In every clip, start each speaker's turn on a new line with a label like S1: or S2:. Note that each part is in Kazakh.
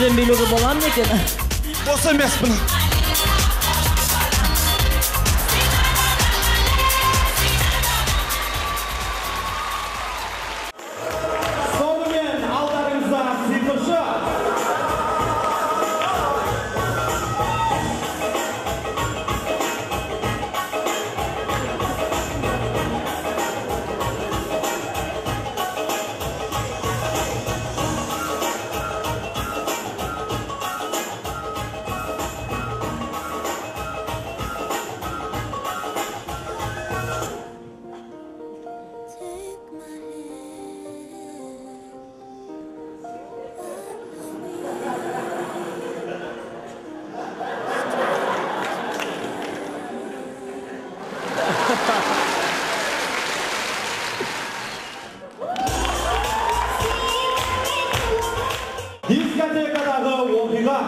S1: Сізбен билеуге бола ма екен?
S2: Бос емеспін.
S3: Сонымен алдарыңызда сиқыршы. Дискотекадағы оқиға.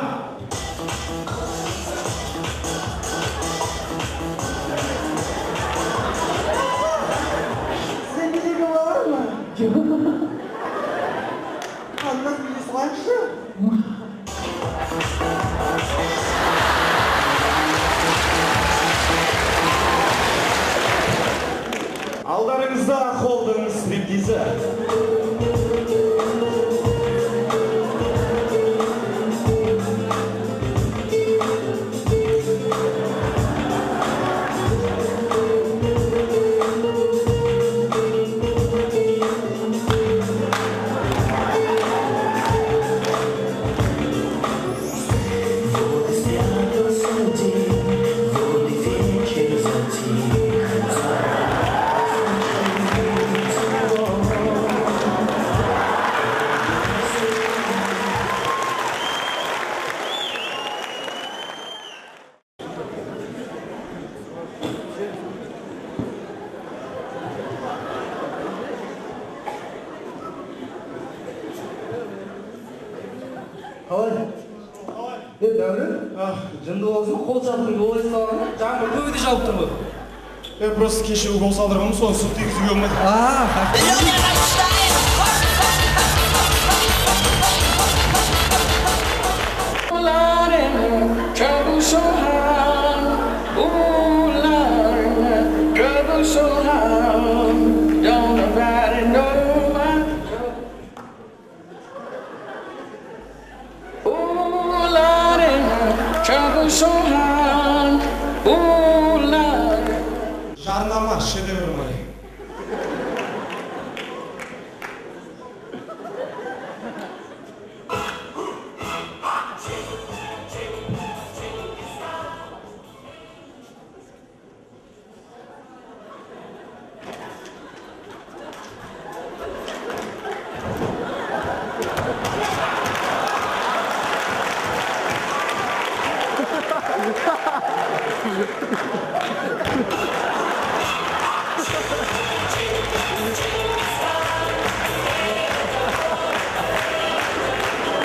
S4: Сен билеуге бола ма? Жоқ. Аннан билей салайықшы.
S3: Алдарыңызда холдың стриптизі.
S4: Қалай? Е, Дәурен? Жынды болсын, қол шаптың олай ұстаған.
S5: Жаңбыр көбі де жауып тұр ғой.
S2: Е, просто кеше укол салдырғанмын, соны су тигізуге болмайды. Жарнама шедевр мой.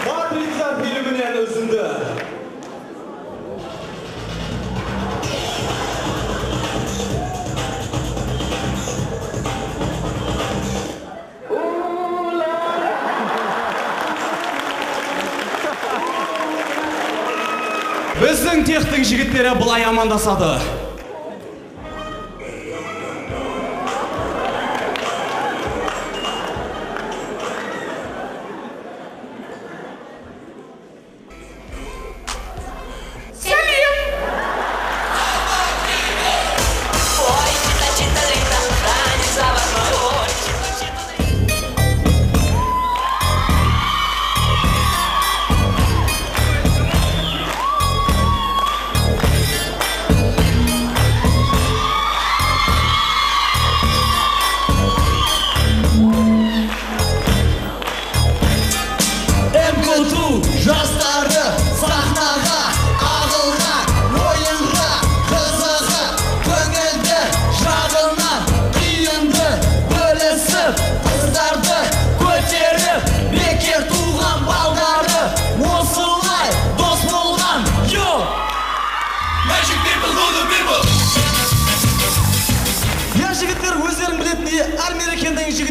S3: Матрица фильмінен үзінді.
S2: Біздің техтің жігіттері былай амандасады.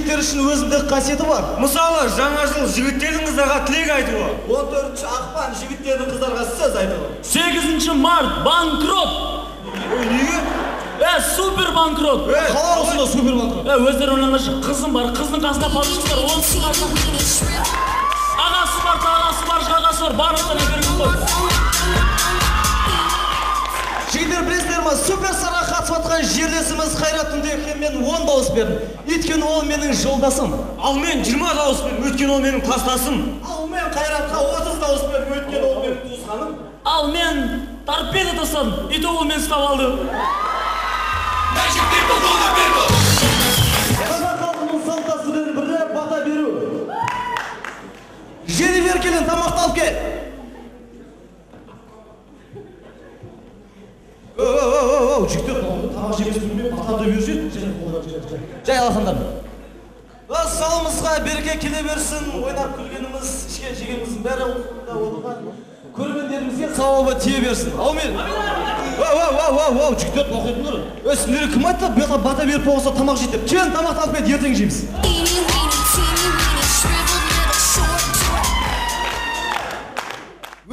S2: Жігіттер үшін өзіндік қасиеті бар.
S1: Мысалы, жаңа жыл жігіттердің қыздарға тілек айтуы.
S3: 14 ақпан жігіттердің қыздарға сөз айтуы.
S5: 8 март банкрот.
S1: Ой, неге?
S5: Супер банкрот.
S2: Қалай осында супер банкрот?
S5: Өздері ойлаңдаршы, қызым бар, қыздың қасында подружкасы бар, оның қасында ағасы бар, тағасы бар, жағасы бар, барлықтарына берген қой.
S2: Жігіттер, білесіздер ма, суперстарға қатысып жатқан жерлесіміз Қайрат Түнтекке мен 10 дауыс бердім. Өйткені ол менің жолдасым.
S1: Ал мен 20 дауыс бердім, өйткені ол менің кластасым.
S3: Ал мен Қайратқа 30 дауыс бердім, өйткені ол менің туысқаным.
S5: Ал мен торпеда тастадым, и то ол мені ұстап алды.
S2: Қазақ халқының салт дәстүрінің бірі бата беру. Женевер, келін, тамақты алып кел. Оу, жігіттер, тамақ жемес бұрын бата да беруші еді. Жай алақандар. Салымызға береке келе берсін, ойнап күлгеніміз, ішкен жегеніміздің бәрі отырған көрермендерімізге сауабы тие берсін. Аумин. Оу, жігіттер, тоқтатыңдар. Сендерге кім айтты, бата беріп болса тамақ жейді деп? Келін, тамақты алып кел, ертең жейміз.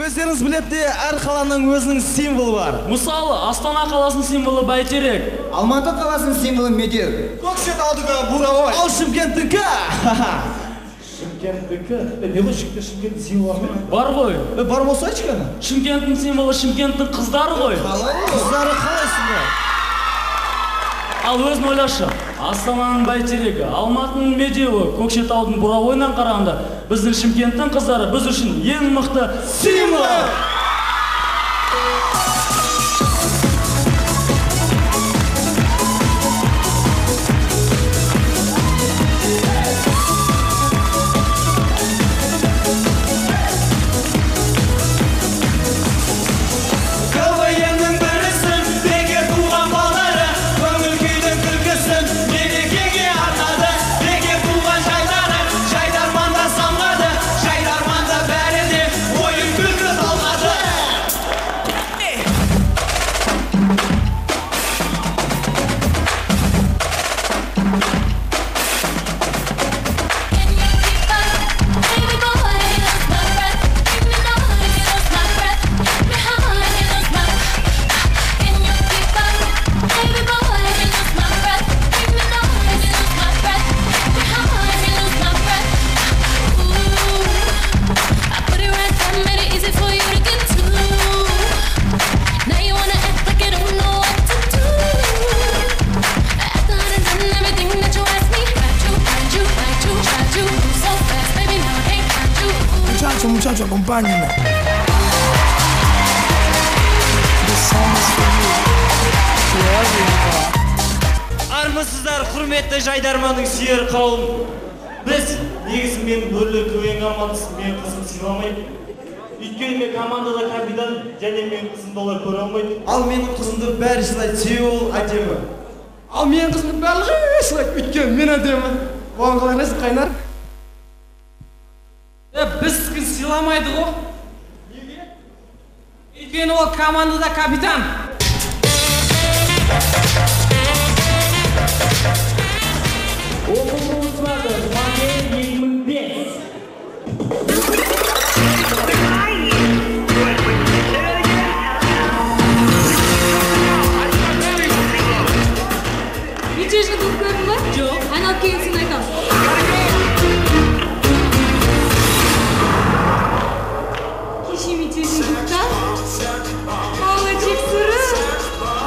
S2: Өздеріңіз білетіндей, әр қаланың өзінің символы бар.
S5: Мысалы, Астана қаласының символы Бәйтерек.
S4: Алматы қаласының символы Медеу.
S2: Көкшетаудікі Бурабай. Ал Шымкенттікі? Шымкенттікі? Не ғой, жігіттер, Шымкенттің символы бар ма?
S5: Бар ғой.
S2: Бар болса айтшы кәні.
S5: Шымкенттің символы Шымкенттің қыздары ғой.
S2: Қыздары қалай сонда?
S5: Ал өзің ойлашы, Астананың Бәйтерегі, Алматының Медеуі, Көкшетаудың Бурабайынан қарағанда біздің Шымкенттің қыздары біз үшін ең мықты
S2: символ.
S3: КВН-нің бірісін, бекер туған балдары, көңіл күйдің күлкісін мерекеге арнады. Бекер туған жайлары, жайдарманда самғады, жайдарманда бәрі де ойын күлкі талғады.
S6: Muchacho, muchacho, acompáñame. This song is for you. Wherever you are.
S1: Армысыздар, құрметті жайдарманның сүйер қауым. Біз негізі мен Бөрлі КВН командасы мен қызым сыйламайды. Өйткені мен командада капитан және мен қызымды олар көре алмайды.
S2: Ал менің қызымды бәрі сыйлайды, себебі ол әдемі.
S4: Ал менің қызымды барлығы сыйлайды, өйткені мен әдемі. Оған қалай қарайсың, Қайнар?
S7: Біздікін сыйламайды ғой. Неге? Өйткені ол командада капитан.
S5: Оқушы ұсынады, модель 2005.
S8: Мятежный дух көрдің ба? Жоқ. Айналып келген сен айтамын. Кеше мятежный духта Павла жексұрын.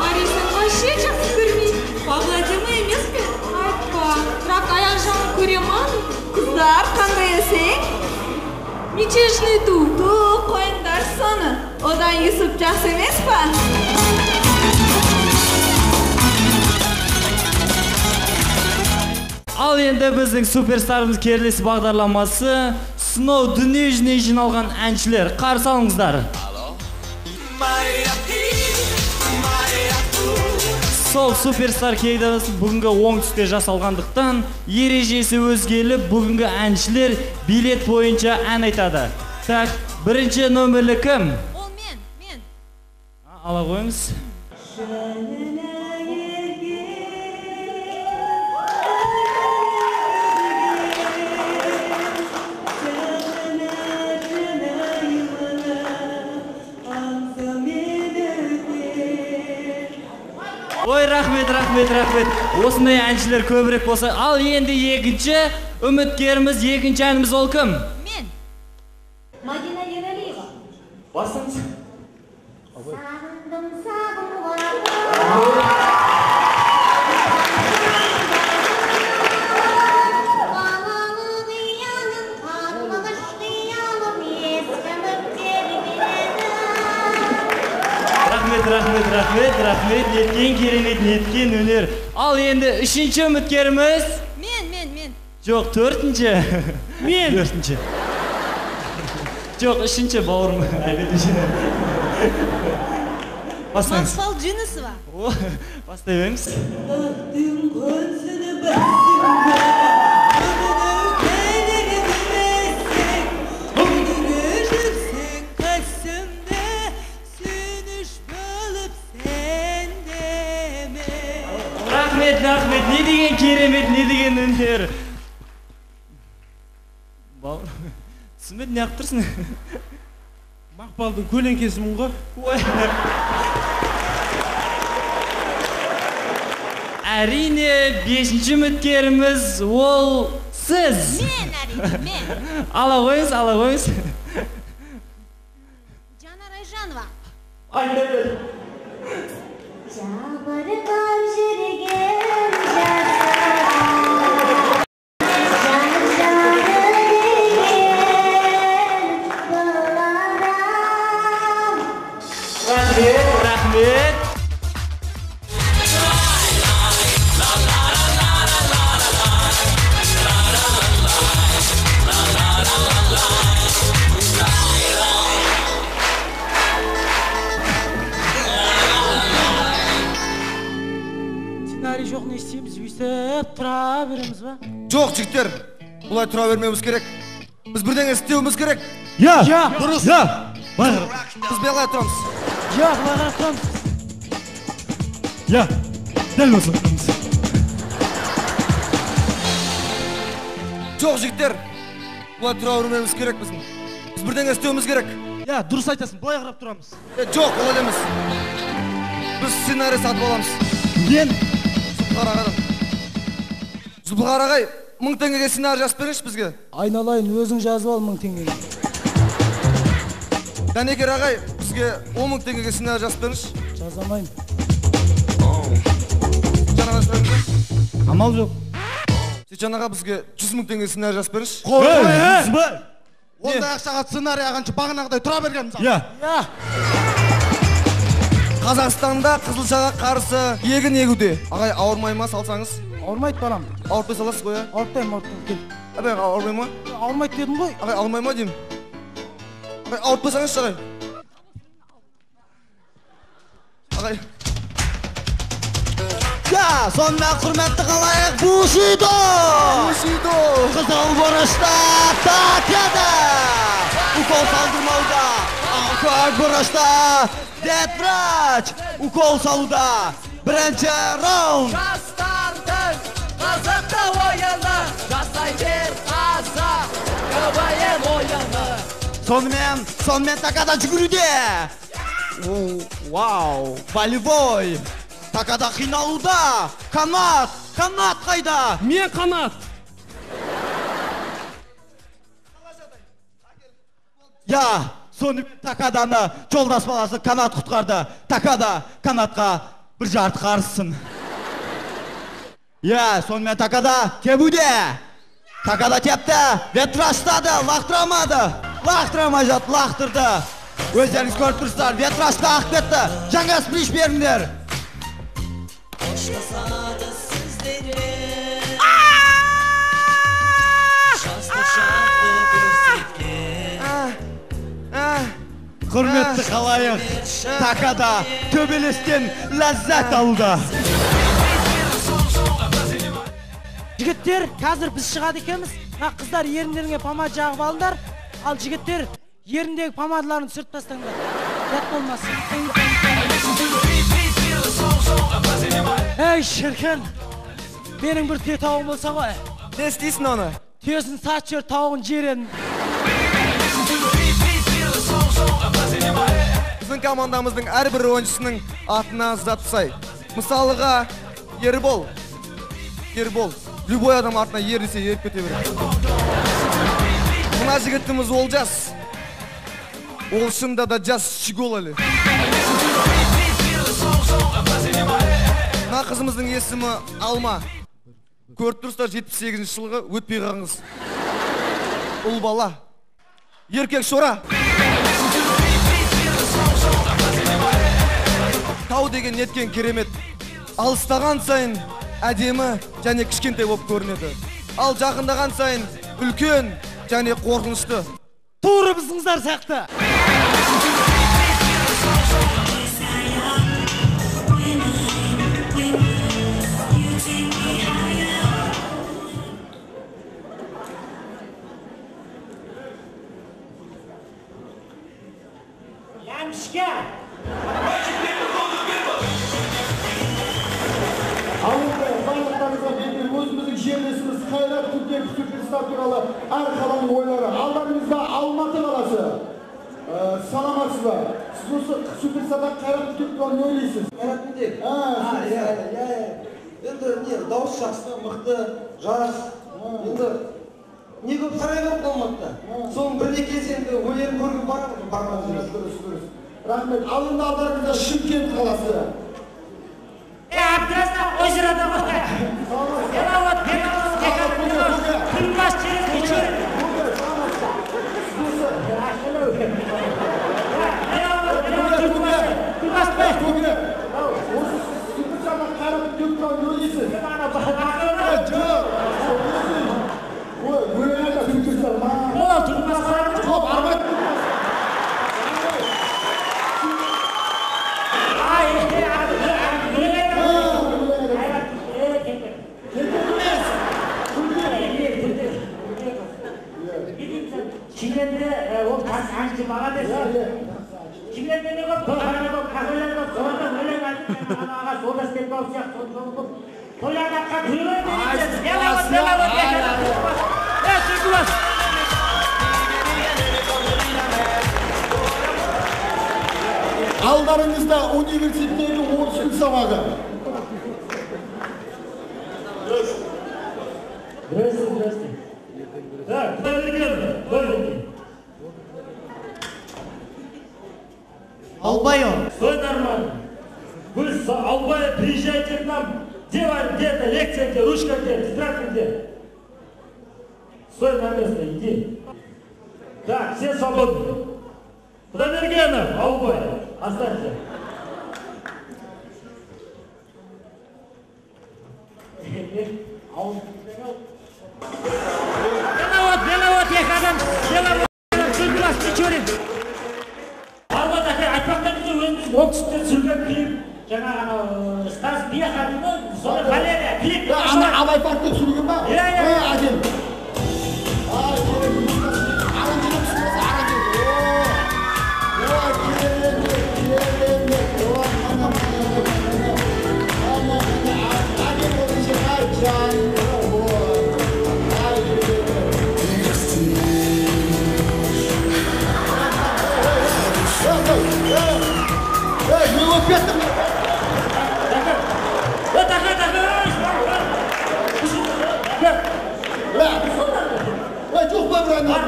S8: Марисаны вообще жақсы көрмейді. Павла әдемі емес пе? Айтпа. Бірақ аяқ жағын көре ма?
S9: Қыздар, қандай есең?
S8: Мятежный дух.
S9: Ту, қойыңдар соны. Одан Юсуп жақсы емес па?
S1: Ал енді біздің суперстарымыз керіліс бағдарламасы сынау дүниежүзіне жиналған әншілер. Қарсы алыңыздар. Сол суперстар кейдасы бүгінгі оңтүстікте жасалғандықтан ережесі өзгеліп, бүгінгі әншілер билет бойынша ән айтады. Так, бірінші нөмірлі кім?
S8: Ол мен, мен.
S1: Ала қойыңыз. Ой, рахмет, рахмет, рахмет. Осындай әншілер көбірек болса. Ал енді екінші үміткеріміз, екінші әніміз ол кім?
S8: Мен. Мадина Ералиева.
S1: Басыңыз.
S8: Сағындым сағынған. Балалық ұяның қарлығаш қиялым ескініп тербеледі.
S1: Рахмет, рахмет, рахмет, рахмет. Неткен керемет, неткен өнер. Ал енді үшінші үміткеріміз.
S8: Мен.
S1: Жоқ, төртінші.
S7: Мен.
S1: Төртінші. Жоқ, үшінші бауырым. Бастаңыз.
S8: Мақпал Жүнісова.
S1: О, бастай беріңіз. Рахмет, рахмет. Не деген керемет, не деген өнер. Бауырым, түсінбедім, неғып тұрсың?
S3: Мақпалдың көлеңкесімін ғой.
S1: Ой. Әрине, бесінші үміткеріміз ол сіз.
S8: Мен, әрине, мен.
S1: Ала қойыңыз, ала қойыңыз.
S8: Жанар Айжанова.
S1: Айта бер.
S8: Жабырқап жүрген жасар, жан-жаны деген бұл адам.
S1: Рахмет, рахмет.
S7: Сценарий жоқ, не істейміз? Өйстіп тұра береміз ба?
S10: Жоқ, жігіттер, бұлай тұра бермеуіміз керек. Біз бірдеңе істеуіміз керек.
S2: Я!
S7: Я!
S10: Дұрыс.
S2: Я! Былай қарап.
S10: Біз былай тұрамыз.
S7: Я, былай қарап тұрамыз.
S2: Я! Дәл осылай тұрамыз.
S10: Жоқ, жігіттер, бұлай тұра бермеуіміз керек біздің. Біз бірдеңе істеуіміз керек.
S2: Я, дұрыс айтасың, былай қарап тұрамыз.
S10: Жоқ, олай емес. Біз сценарий сатып аламыз.
S2: Мен
S10: Зұлпығар ағадан. Зұлпығар ағай, 1000 теңгеге сценарий жазып беріңізші бізге.
S4: Айналайын, өзің жазып ал 1000 теңгеге.
S10: Дәнекер ағай, бізге 10 000 теңгеге сценарий жазып беріңізші.
S4: Жаза алмаймын.
S10: Сейітжан аға жазып беріңізші.
S2: Амал жоқ.
S10: Сейітжан аға, бізге 100 000 теңгеге сценарий жазып беріңізші.
S2: Ей,
S3: Қой, ондай ақшаға сценарий ағаншы бағанағыдай тұра берген мысалы.
S2: Я!
S7: Я!
S10: Қазақстанда қызылшаға қарсы егін егуде. Ағай, ауырмай ма салсаңыз?
S4: Ауырмайды, балам.
S10: Ауыртпай саласыз ғой, ә?
S4: Ауыртпаймын, ауыртпаймын, кел.
S10: Ағай, ауырмай ма?
S4: Ауырмайды дедім ғой.
S10: Ағай, ауырмай ма деймін. Ағай, ауыртпасаңызшы, ағай. Ағай.
S2: Я, сонымен құрметті қалайық, Бушидо!
S10: Бушидо!
S2: Қызыл бұрышта Такеда! Укол салдырмауда. Ал көк бұрышта Ветврач! Укол салуда. Бірінші раунд.
S7: Жастардың қызықты ойыны, жасай бер қазақ, КВН ойыны.
S2: Сонымен Такада жүгіруде. Вау, болевой. Такада қиналуда. Канат, Канат қайда?
S7: Мен Канат.
S2: Я, сонымен Такаданы жолдас баласы Канат құтқарды. Такада Канатқа бір жарты қарызсың. Я, сонымен Такада тебуде. Такада тепті, Ветврач ұстады, лақтырамады. Лақтырамай жатып лақтырды. Өздеріңіз көріп тұрсыздар, Ветврач ағып кетті. Жаңа сприш беріңдер.
S6: Қоштасады сіздермен жастық шақты көрсеткен.
S2: Құрметті қалайық, Такада төбелестен ләззат алуда.
S7: Жігіттер, қазір біз шығады екенбіз. Мына қыздар еріндеріңе помада жағып алыңдар. Ал жігіттер, еріндегі помадаларын түсіріп тастаңдар. Ұят болмасын. Ей, шіркін, менің бір түйе тауығым болса ғой.
S10: Не істейсің оны?
S7: Түйесін сатып жібер, тауығын жер едім.
S10: Біздің командамыздың әрбір ойыншысының атына зат сай. Мысалыға Ербол. Ербол. Любой адам артына ер десе еріп кете береді. Мына жігітіміз Олжас. Ол шынында да жас щегол әлі. Мына қызымыздың есімі Алма. Көріп тұрсыздар, 78 жылғы өтпей қалған қыз. Ұл бала. Еркек Шора. Тау деген неткен керемет. Алыстаған сайын әдемі және кішкентай болып көрінеді. Ал жақындаған сайын үлкен және қорқынышты.
S7: Тура біздің қыздар сияқты. Ямшка!
S3: Ауылда барлықтарыңызға белгілі өзіміздің жерлесіміз Қайрат Түлкев суперстар туралы әр қаланың ойлары. Алдарыңызда Алматы қаласы. Саламатсыз ба? Сіз осы суперстарда Қайрат Түлкев туралы не ойлайсыз?
S4: Қайрат Түлкев? Иә. Енді не, дауыс жақсы, мықты, жас. Енді не көп сарай көп Алматыда. Соның бірнеше енді өлерін көруге барамын, барман жүрміз.
S3: Дұрыс. Рахмет. Ал енді алдарыңызда Шымкент қаласы.
S7: Әбдіразақ озерода ғой. Беловод, Күлбас через Мичурин. Күлбас па?
S3: Осы суперстарда Қайрат Түлкев туралы не ойлайсыз? Жоқ. Ой, өлең айтады суперстар.
S7: Ол Түлкібас қарады.
S3: Жоқ, арман.
S7: Шымкентте ол тас әнші молодец. Шымкентте не көп, тойхана көп, кафелер көп, соларда өлең айтып, ана аға Жолдас Бекбауов сияқты сол көп. Тойларда атқа күле береді. Беловод, Беловод, Түлкібас.
S3: Алдарыңызда университеттегі орыс тіл сабағы.
S5: Здрасте, здрасте. Так, Құдайберген.
S7: Албайо.
S5: Все нормально. Вы с Албая приезжайте к нам. Где где-то лекция, где ручка, где тетрадка, где? Стой на место, иди. Так, все свободны. Құдайбергенов, Албай, останься.
S7: Беловод, Беловод, екі адам, Беловод, Түлкібас, Мичурин.
S5: Арбат әке, айтпақта бізде өзіміз оңтүстікте түсірген клип, жаңағы анау Стас Бияха дейді ғой, соны Валерия, клип.
S3: Ана Абай паркте түсірген ба?
S5: Иә, иә.
S3: Әдемі. Ай, керемет. Аранжировка түсірмесе, аранжировка. О, керемет, керемет. О, ана, ана, ана, ана, әдемі болды, ай, жаным.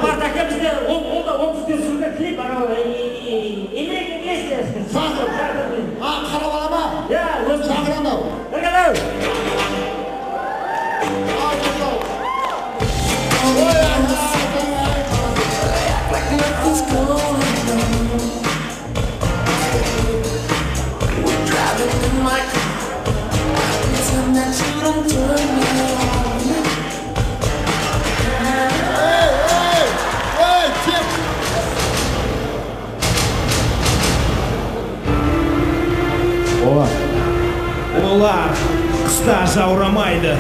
S5: Бар, тәке бізде, ол да оңтүстікте түсірген клип, анау Энрике Иглесиас.
S3: Шақыр. Қара бала ма?
S5: Иә, өзі.
S3: Шақыр анау.
S5: Іргелеу.
S11: Олар қыста жаурамайды,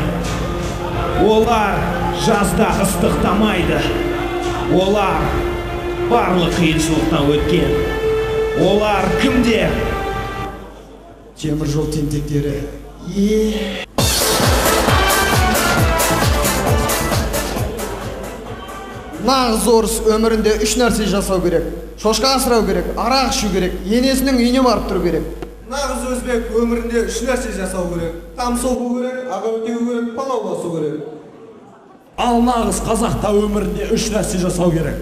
S11: олар жазда ыстықтамайды, олар барлық қиыншылықтан өткен. Олар кімде?
S3: Темір жол тентектері.
S10: Нағыз орыс өмірінде үш нәрсе жасау керек. Шошқа асырау керек, арақ ішу керек, енесінің үйіне барып тұру керек. Нағыз өзбек өмірінде үш нәрсе жасау керек. Там соғу керек, аға өтеу керек, палау басу керек.
S5: Ал нағыз қазақ та өмірінде үш нәрсе жасау керек.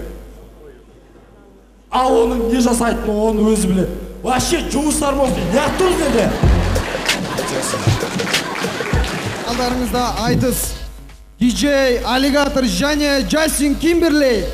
S5: Ал оның не жасайтынын оның өзі біледі. Вообще жұмыстар болсын, неғып тұрсыз енді?
S10: Алдарыңызда айтыс, DJ Аллигатор және Джастин Тимберлейк.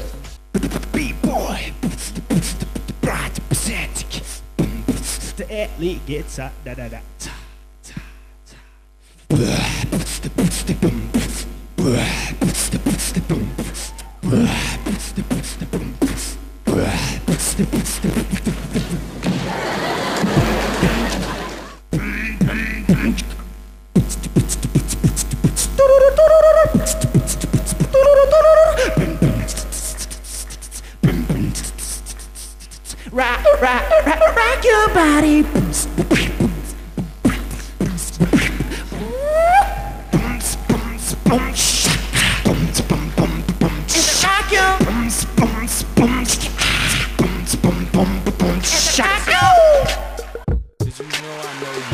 S6: Rock, rock, rock, rock your body. Rock your.
S12: Did you know I know you? Yeah, I know you.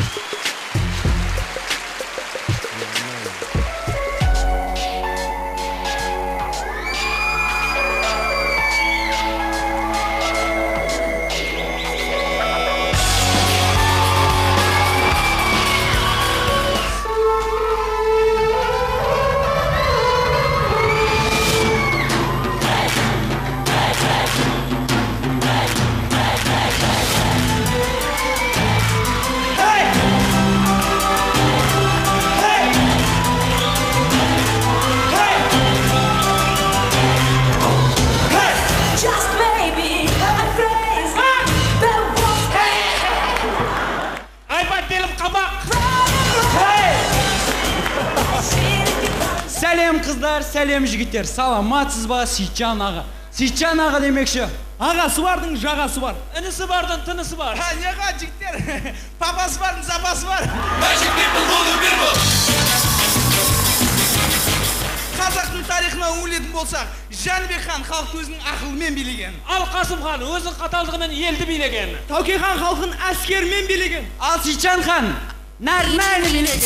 S1: Сәлем қыздар, сәлем жігіттер. Саламатсыз ба, Сейітжан аға? Сейітжан аға демекші.
S11: Ағасы бардың жағасы бар.
S1: Інісі бардың тынысы бар.
S11: Неға жігіттер? Папасы бардың запасы бар. Қазақтың тарихына үңілетін болсақ, Жәнібек хан халықты өзінің ақылымен билеген.
S1: Ал Қасым хан өзінің қаталдығымен елді билеген.
S11: Тәуке хан халқын әскермен билеген.
S1: Ал Сейітжан хан нормально билеген.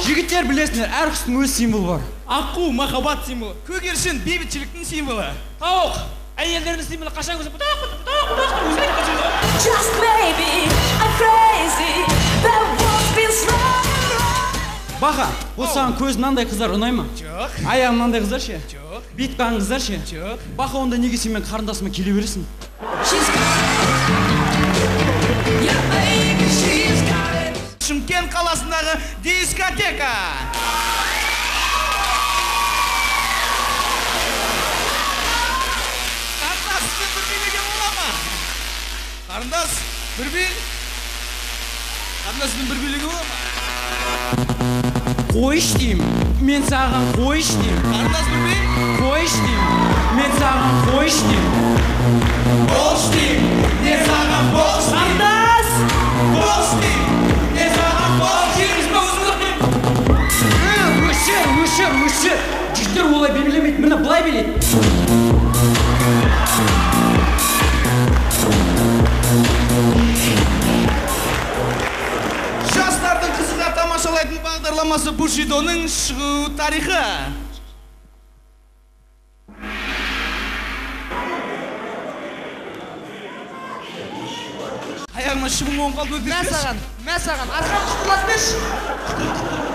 S1: Жігіттер білесіңдер, әр құстың өз символы бар.
S11: Аққу махаббат символы, көгершін бейбітшіліктің символы.
S1: Тауық әйелдердің символы, қашан көрсе бұтақ бұтақ бұтақ.
S6: Just maybe I'm crazy, that won't be strong.
S1: Баха, осы саған көз мынандай қыздар ұнай ма?
S11: Жоқ.
S1: Аяғы мынандай қыздар ше?
S11: Жоқ.
S1: Бет қан қыздар ше?
S11: Жоқ.
S1: Баха, онда неге сен менің қарындасыма келе бересің?
S11: Шымкент қаласындағы дискотека. Қарындаспен бір билеге бола ма? Қарындас, бір би. Қарындаспен бір билеге бола ма?
S1: Қойш деймін, мен саған қойш деймін.
S11: Қарындас бір би.
S1: Қойш деймін, мен саған қойш деймін.
S11: Болш деймін, мен саған болш деймін.
S1: Қарындас!
S11: Болш деймін.
S1: Өшір, өшір, өшір. Жігіттер олай билемейді, міне былай билейді.
S11: Жастардың қызыға тамашалайтын бағдарламасы Бушидоның шығу тарихы. Аяғыма шыбын қонып қалды, өтірік.
S4: Мә саған, мә саған, арқам қытырлатып берші.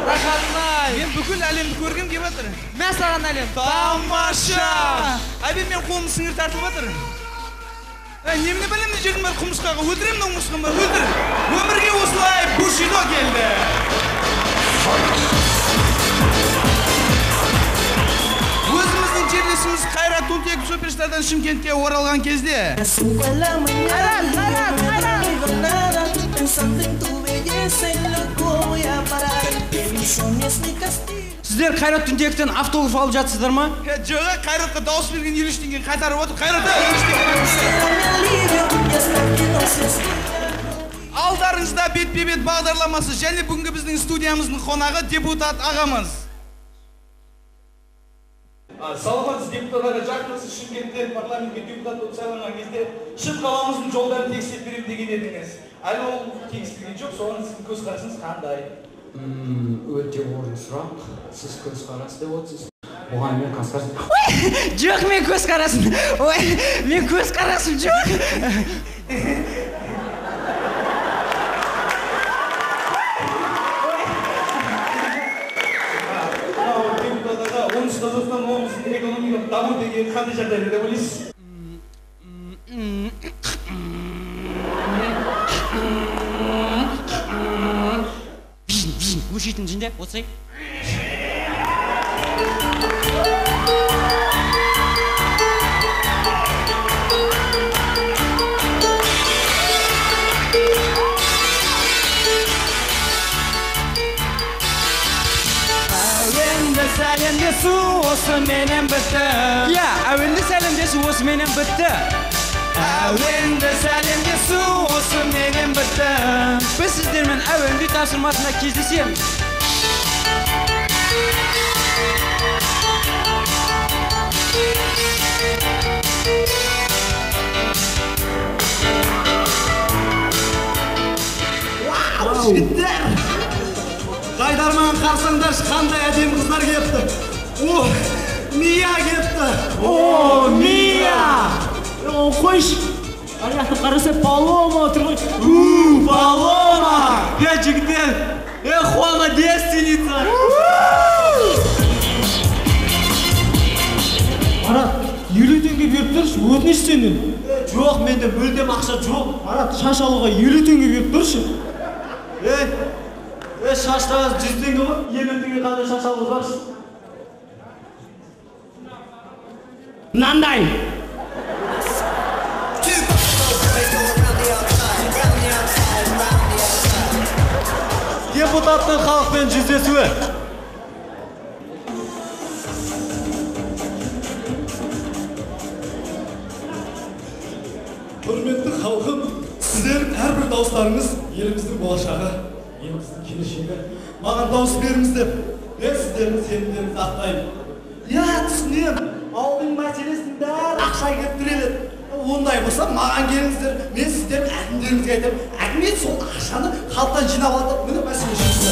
S4: Рахат-ай.
S11: Мен бүкіл әлемді көргім келіп жатыр.
S4: Мә саған әлем.
S11: Тамаша! Әбе, мен қолым сіңір тартылып жатыр. Немене бәлем мына жердің бәрі құмырсқаға. Өлтіремін мына құмырсқаны, өлтір. Өмірге осылай Бушидо келді. Өзіміздің жерлесіміз Қайрат Түнтеков суперстардан Шымкентке оралған кезде.
S4: Қайрат, Қайрат, Қайрат!
S1: Сіздер Қайрат Түнтековтен автограф алып жатсыздар ма?
S11: Жоқ, Қайратқа дауыс берген 53 теңгені қайтарып отыр. Қайрат, 53 теңге. Алдарыңызда бетпе-бет бағдарламасы және бүгінгі біздің студиямыздың қонағы депутат ағамыз. Саламатсыз, депутат аға, жақында сіз Шымкенттен парламентке депутат болып сайланған кезде Шым қаламыздың жолдарын тегістеп беремін деген едіңіз. Әлі ол тегістелген жоқ, соған сіздің көзқарасыңыз қандай?
S13: Өте орын сұрақ. Сіз көзқарас деп отырсыз. Бұған мен көзқарасым.
S14: Ой, жоқ, мен көзқарасым. Ой, мен көзқарасым жоқ.
S11: Қазақстан облысының экономикалық даму деңгейі қандай жағдайда деп ойлайсыз?
S14: Өшетін жінде, отырсай.
S15: Сәлемдесу осыменен бітті.
S14: Иә, әуенді сәлемдесу осыменен бітті.
S15: Әуенді сәлемдесу осыменен бітті.
S14: Біз сіздермен әуенді тапсырмасында кездесеміз.
S2: Вау, жігіттер! Жайдарман қарсаңдаршы, қандай әдемі қыздар келіпті. О, Мия келіпті.
S1: О, Мия! О, қойшы. Ар жақта қараса Палома отыр ғой. У, Палома! Е, жігіттер! Е, Хуана девственница! Марат, 50 теңге беріп тұршы, өтініш сенен. Жоқ, менде мүлдем ақша жоқ. Марат, шаш алуға 50 теңге беріп тұршы. Е, шаштарыңыз 100 теңге ғой, 50 теңге қандай шаш алғызбақсыз?
S7: Мынандай.
S2: Депутаттың халықпен жүздесуі.
S16: Құрметті халқым, сіздердің әрбір дауыстарыңыз еліміздің болашағы, еліміздің келешегі. Маған дауыс беріңіздер. Мен сіздердің сенімдеріңізді ақтаймын. Иә, түсінемін. Ауылдың мәселесінің бәрі ақша келіп тіреледі. Ондай болса, маған келіңіздер. Мен сіздердің әкімдеріңізге айтамын. Әкімет сол ақшаны халықтан жинап алады. Міне мәселе шешілді.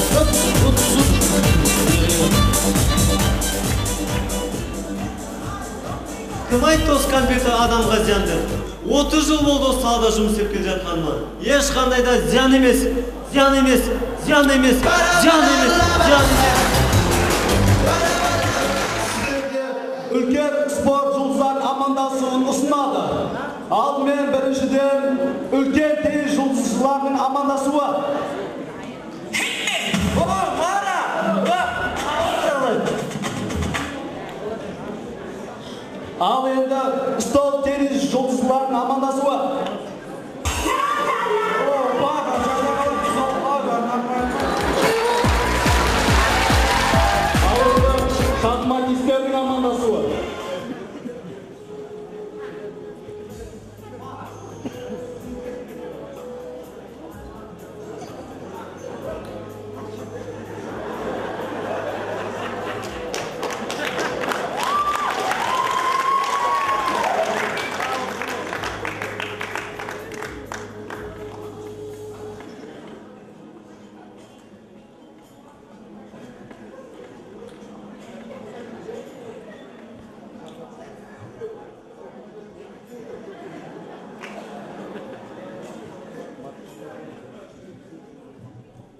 S1: Кім айтты осы компьютер адамға зиян деп? 30 жыл болды осы салада жұмыс істеп келе жатқаныма. Ешқандай да зиян емес, зиян емес, зиян емес, зиян емес, зиян емес.
S16: Сіздерге үлкен спорт жұлдыздарын амандасуын ұсынады. Алдымен біріншіден үлкен теннис жұлдызшыларының амандасуы. Ал енді стол теннис жұлдызларының амандасуы. Ал енді шахматистердің амандасуы.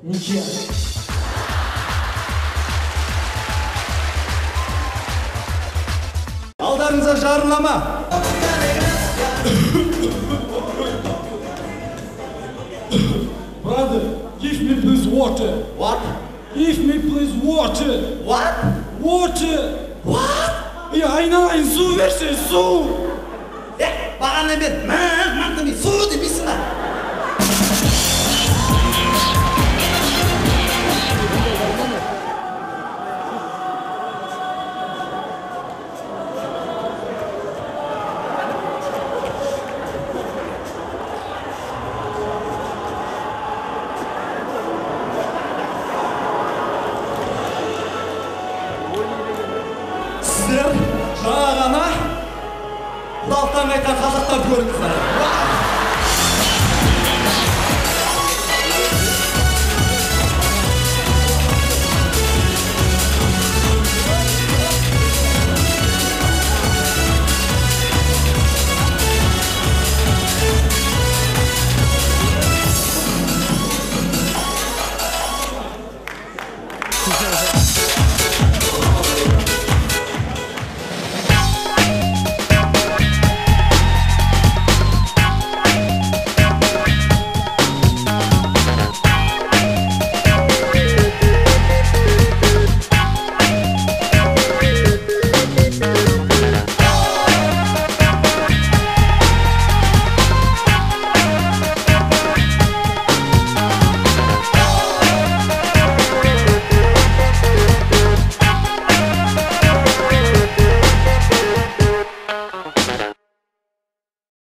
S1: Ничья.
S16: Алдарыңызға жарнама.
S17: Brother, give me please water.
S2: What?
S17: Give me please water.
S2: What?
S17: Water.
S2: What?
S17: Ya айналайын, су берші, су.
S2: Бағана бер, мақ демей, су демейсің ба?
S16: Сіздер Құдалықтан қайтқан қазақтарды көріңіздер.